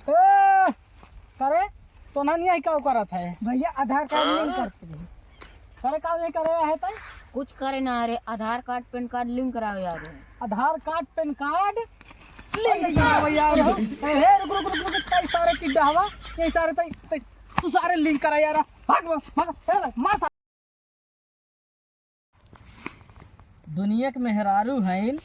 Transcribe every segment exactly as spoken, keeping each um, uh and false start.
ए, करे, तो ना नहीं आई, का करत है? भैया, आधार कार्ड लिंक करते रहे। करे, का नहीं करे है तै? कुछ करे ना रे, आधार कार्ड, पैन कार्ड लिंक कराओ यार। आधार कार्ड, पैन कार्ड लिंक कराओ यार। ए, हे, रुक, रुक, रुक, रुक, तै सारे की डहवा, ये सारे तै, तै, तू सारे लिंक करा यार। भाग, भाग, भाग, ए, मार। दुनिया के मेहरारू हईन,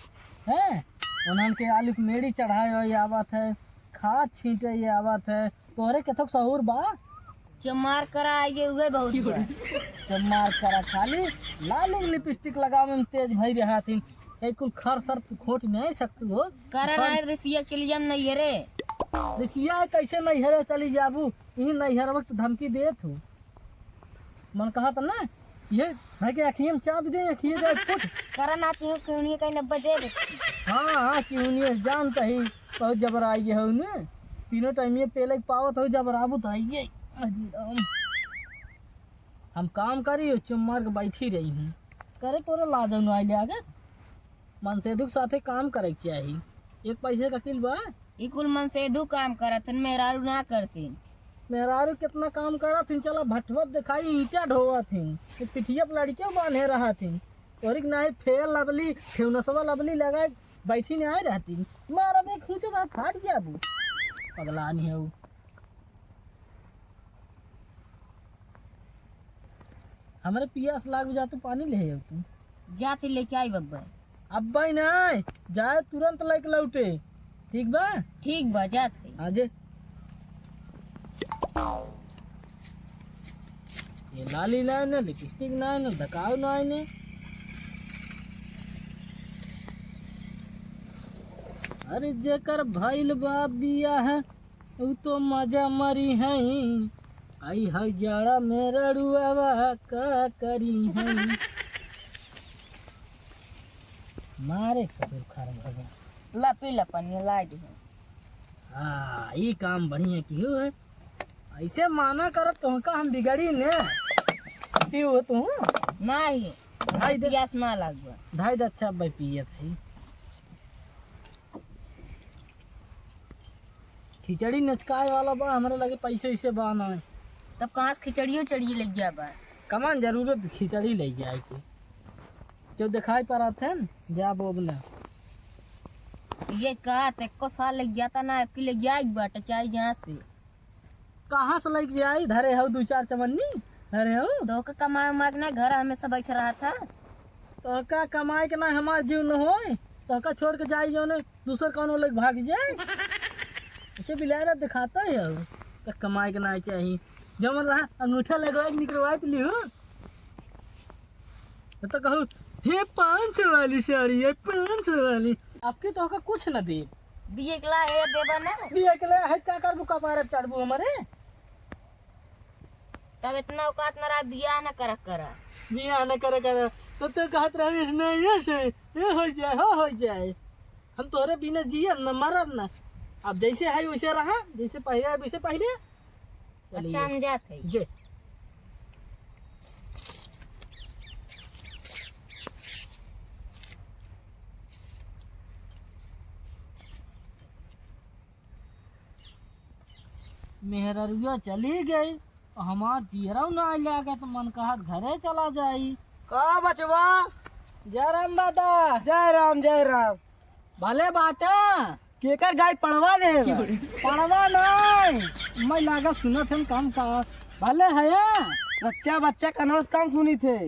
हैं? उन्हन के आलू के मेड़ी चढ़ाए होई आवत है, खाद छींटे ये आवत है। तोहरे केथोक सहूर बा? चमार करा, ये उहे बहुत बा। चमार करा, खाली लाली लिपस्टिक लगावे में तेज भई रहत हिन। ए कुल खर सर तू खोट नहीं सकतू हो। करा खर- ना रिसिया चली जाम नैहरे। रिसिया कैसे नैहरे चली जाबू? ई नैहर वक्त धमकी देत हो। मन कहत ना, ये भाई के अखिए में चाप दे, अखिए जाए फुट। करा ना, तू क्यों नहीं कहीं नब्बे दे दे। हाँ, हाँ, क्यों नहीं, जानता ही, बहुत जबर आई है उन्हें। तीनों टाइम ये पेले के पावत हो, जबर आबू तो आइए। अरे राम। हम काम करी, चुप मार के बैठी रही हूँ। करे तोरे लाज न आइले आगे। मनसेधु के साथे काम करे के चाही। एक पैसे का किल बा। ई कुल मनसेधु काम करत हन, मेहरारू ना करतीन। मेहरारू कितना काम करत हन, चला भटवत दिखाई, ईंटा ढोवत हन, ये पिठिया पे लड़के बांधे रहत हन। तोरी के नाही फेयर लवली, फेवनसवा लवली लगाए बैठी नहीं आए रहती। मारा बे खूंचे का फाट गया बू। पगला नहीं है वो। हमरे पियास लाग जा, तू पानी ले आऊ तू। जात ही लेके आई बब्बा। अब्बा ही ना, जाए तुरंत लेके लौटे। ठीक बा? ठीक बा, जात ही। हाँ जे। ये लाली ना है ना, लिपस्टिक ना है ना, दकाव ना है ने। अरे जेकर भइल बा बियाह, उ तो मजा मरी है। आई है जाड़ा में रड़ुआवा का करी है। मारे ससुर खर भगवान। ला पी ला पानी, ला दे। हाँ, ई काम बढ़िया किहू है। ऐसे माना करत तोहका हम बिगड़ी ने। पीऊ तू? नाही, धाई दे। पियास ना लागबा। धाई दे, अच्छा भाई पियत है। खिचड़ी नचकाए वाला बा, हमरे लगे पैसे वैसे बा ना। तब कहाँ से खिचड़ियो चढ़िए लग गया बा? कमान जरूरत खिचड़ी ले जाए के। जो दिखाई पड़त है न, जा बोब ना। ये का, ते एको साल लग गया था ना, अबकी लग गया एक बार, चाहे यहाँ से। कहाँ से लेके जाई? धरे हऊ दू चार चवन्नी, धरे हऊ। तोहका कमाए उमाए के ना, घर हमेशा बैठे रहा था। तोहका कमाए के ना हमार जीव न होए, तोहका छोड़ के जाई जौने दूसर कौनो लेके भाग जाए। इसे बिलायरा दिखाता है हऊ, तो कमाए के ना चाही। जमन रहा, अंगूठा लगवा के निकलवा के लिहू। तो कहू, "हे पाँच सौ वाली साड़ी है, पाँच सौ वाली।" अबकी तोहका कुछ न दे। बिया एकला है, देबा ना। बिया एकला है, का करबू, कपारे चढ़बू हमरे? तब इतना औकात न रहा, बियाह न करा करा। बियाह न करा करा। तो तू कहत रहिस, "नहीं, ये से, ये हो जाए, हो, हो जाए।" हम तोहरे बिना जियब न, मरब न। अब जैसे है वैसे रहा, जैसे पहले है वैसे पहले। चलिए। अच्छा, हम जात है। जे। मेहररुआ चली गई, हमार जियरा ना लागत, मन कहत घरे चला जाई। का बचवा? जय राम दादा। जय राम, जय राम। भले बाटा। केकर गाय पड़वा दे बा? पड़वा नाई, मैं लागा सुनत हन काम का। भले है। बच्चा, बच्चा कनवा से काम सुनी थे।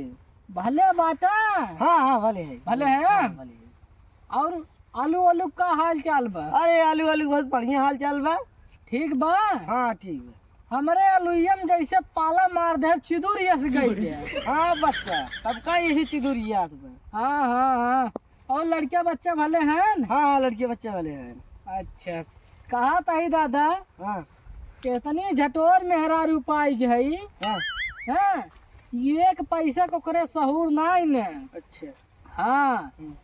भले बाटा। हाँ, हाँ, भले है। भले है। हाँ, भले है। और आलू, आलू का हाल चाल बा? अरे, आलू, आलू बहुत बढ़िया हाल चाल बा। ठीक बा? हाँ, ठीक बा। हमरे आलूयम जैसे पाला मार दे, चिदुर यस गई के। हाँ बच्चा, सबका यही चिदुर याद बा। हाँ, हाँ, हाँ। और लड़किया बच्चा भले हैं? हाँ, हाँ, लड़किया बच्चा भले हैं। अच्छा, अच्छा। कहा ताही दादा, हाँ। कितनी झटोर मेहरारू पाई गई। हाँ। हाँ, एक पैसा को करे सहूर नाई ने। अच्छा। हाँ। हम्म।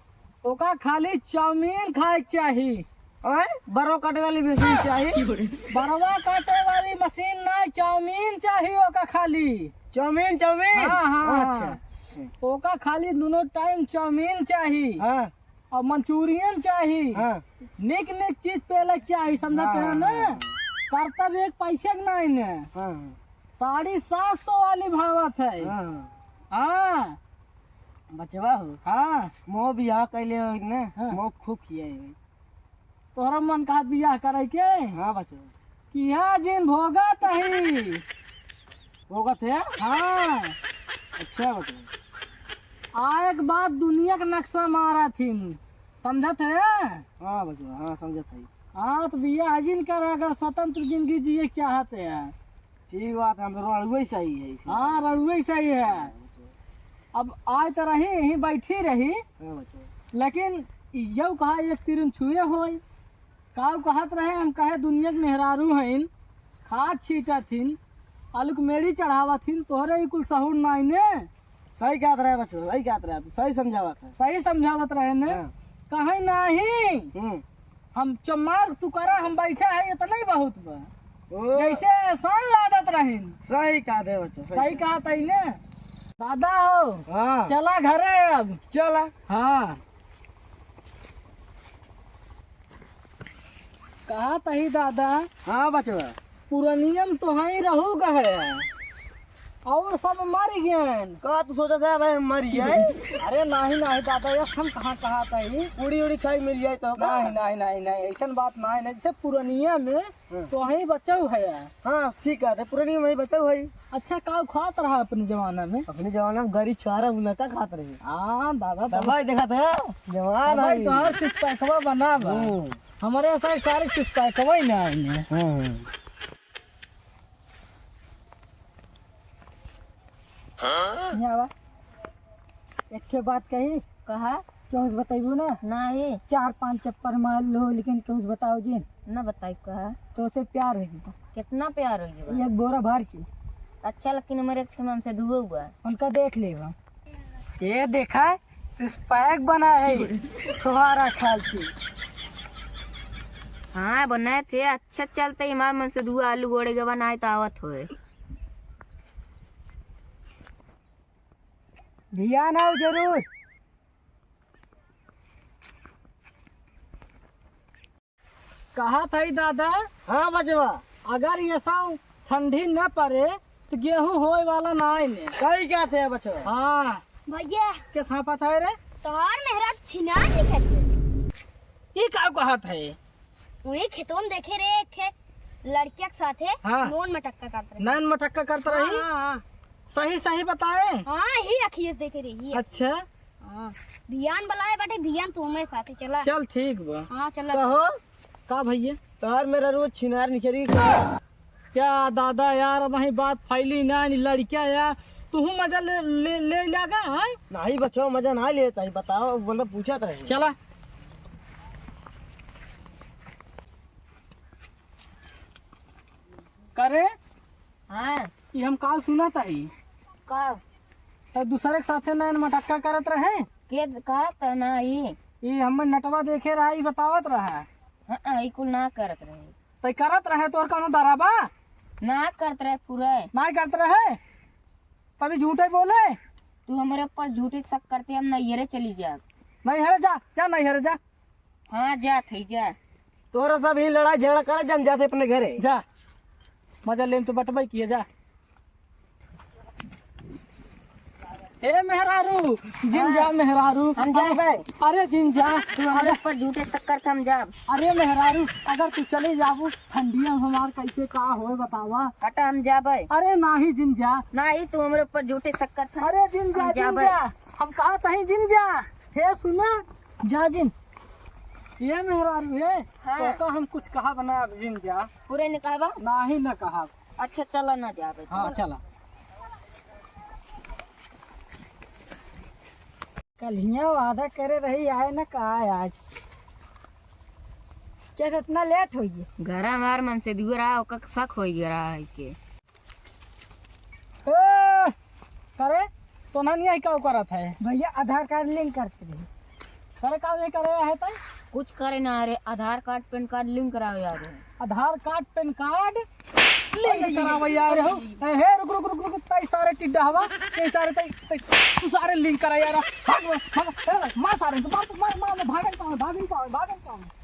ओका खाली चाउमीन खाए के चाही। आय? बरो काटे वाली मशीन चाही? बरवा काटे वाली मशीन ना, चाउमीन चाही ओका खाली। Chowmein, chowmein? हाँ, हाँ, अच्छा। हाँ। ओका खाली दोनों टाइम चाउमीन चाही। हाँ। और मंचूरियन चाही। हाँ। निक निक चीज पेले के चाही, समझत हाँ, है ना? हाँ। करतब एक पैसे के नाहीं ने। हाँ, हाँ। साढ़े सात सौ वाली भावत है। हाँ, हाँ। हाँ। बचवा हो। हाँ। मोह बियाह कैले हो ने? हाँ। मोह खूब किया है। तोहरा मन कहत बियाह करे के? हाँ बचवा। किहा जिन भोगत ही। भोगत है? हाँ। अच्छा बचवा। आए के बाद दुनिया के नक्शा मारा थीन। समझत है? हाँ बचवा, हाँ समझत है। हाँ, तो बियाह जिन कर, अगर स्वतंत्र जिंदगी जिए के चाहत है। ठीक बात है, हम तो रड़ुए सही है इसे। हाँ, रड़ुए सही है। हाँ, बचवा। अब आए तो रही, यहीं बैठी रही। हाँ, बचवा। लेकिन यौ कहा एक तीर छुए होई। काऊ कहत रहे, हम कहे दुनिया के मेहरारू हईन, खाद छीटत हिन, आलू के मेड़ी चढ़ावत हिन, तोहरे ही कुल सहूर नाई ने। सही कहत रहे बचवा, सही कहत रहे, तू सही समझावत है। सही समझावत रहे ने। हाँ। कहे नाही। हम्म। हम चमार तू करा, हम बैठे हैं, इतना ही बहुत बा। ओ। जैसे एहसान लादत रहिन। सही कहा दे बच्चा, सही सही कहा। कहा तई ने। दादा हो। हाँ। चला घरे अब। चला। हाँ। कहा तही दादा। हाँ बचवा। पुरनियम तो हैं रहू गए। और सब मर गए। का तू सोचा था भाई हम मर गए? अरे नाही, नाही दादा, यस हम कहाँ, कहा तही। पूड़ी उड़ी खाई मिल जाए तो का? नाही, नाही, नाही, नाही, ऐसन बात नाही, नाही। जैसे पुरनिया में हाँ। तो ही बचाऊ है यार। हाँ, ठीक है, तो पुरनिया में ही बचाऊ है। अच्छा, का खात रहा अपने जमाना में? अपने जमाना में गरी छुआरा मुनक्का खात रहे। हाँ, दादा, तो दवाई देखा था, जवान दवाई है। तो हर सिक्स पैकवा बना बा। हम्म। हमारे ऐसा सारे सिक्स पैकवा ही ना आएंगे। हम्म। यहाँ आवा। एक ठे बात कही। कहा? केहू से बतैबू ना? नाही। चार पांच चप्पल मार लो, लेकिन केहू से बताओ जिन। ना बताई कहा। तो उसे प्यार हो गया। कितना प्यार हो गया? एक बोरा भर के। अच्छा, लेकिन मेरे एक ठे मन से दुए हुआ। उनका देख लेबा। ये देखा, सिक्स पैक बना है, छोहारा खाल के। हाँ, बनाए थे, अच्छा चलते ही हमारे मन से दुआ आलू गोड़े के बनाए तो आवत होए। ध्यान आओ जरूर। कहा था ही दादा? हाँ बचवा। अगर ये सब ठंडी न पड़े तो गेहूं होए वाला ना आइने। सही कहते हैं बचवा। हाँ। भैया। के सांपत है रे? तोहार मेहरा छिनार निकल गए। ई का कहत है? वही खेतों में देखे रे, एक खे लड़किया के साथे हाँ। नोन मटक्का करत रहे। नैन मटक्का करत हाँ, रही? हाँ, हाँ। सही, सही बताए? हाँ, ही अखिए से देखे रही, ही। अच्छा। हाँ, भियान बुलाए बाटे, भियान तू हमारे साथे चला। चल, ठीक बा। हाँ, चला। कहो? का भैया? तोहार मेहरा रोज छिनार निकरी का? क्या दादा यार, अब वही बात फैली ना, नी लड़किया यार, तू मजा ले, ले, ले लागा, हैं? नहीं बचवा, मजा ना लेता ही, बताओ, मतलब पूछत रहे। चला। करे? हाँ। ये हम काल सुना था ही। का? तो दूसरे के साथे नैन मटक्का करत रहे। के कहत ना ई? ये हम नटवा देखे रहा, ई बतावत रहा। हाँ, ई कुल ना करत रहे। तै करत रहे, तोर कौनो दरा बा? ना करत रहे पूरे। ना करत रहे? तभी झूठे बोले। तू हमरे ऊपर झूठे शक करते, हम नैहरे चली जाब। नैहरे जा, जा नैहरे जा। हाँ, जात है, जा। तोरा सब ही लड़ाई झगड़ा करे, जम जाते अपने घरे। जा, मजा लेम तो बटबई किए, जा। ए मेहरारू, जिन हाँ। जा मेहरारू। हम जाबे। अरे जिन जा। तू हमरे अरे ऊपर झूठे शक करते, हम जाब। अरे मेहरारू, अगर तू चले जाबू, ठंडिया में हमार कैसे का होए बतावा। हटा, हम जाबे। अरे नाही जिन जा। नाही, तू हमरे ऊपर झूठे शक करते। अरे जिन जा, हम जिन जाबे। जा। हम कहा तही जिन जा। हे सुना, जा जिन। ये मेहरारू है, हाँ। तो का हम कुछ कहा बना अब जिन जा। पूरे ने कहबा? नाही न कहा। अच्छा, चला ना जाबे। हाँ, चला। कल हियाँ वादा करे रही, आए ना का आज? क्या इतना लेट हो गया? घर हमार मन से दूर रहा, ओकर शक हो गया रहा है के। ए, करे, तोना नहीं आई का करत है? भैया, आधार कार्ड लिंक करते रहे। करे, का नहीं करे है तै? कुछ करे ना रे, आधार कार्ड, पैन कार्ड लिंक कराओ यार। आधार कार्ड, पैन कार्ड लिंक अरे, कराओ यार। अरे, हो। ए, हे, रुक, रुक, रुक, रुक, तै सारे टिड्डा हवा, तै सारे, तै, तै, तू सारे लिंक करा यार। भाग, भाग, भाग, ए, मार सारे, मार, मार, मार, भागन पावे, भागन पावे, भागन पावे।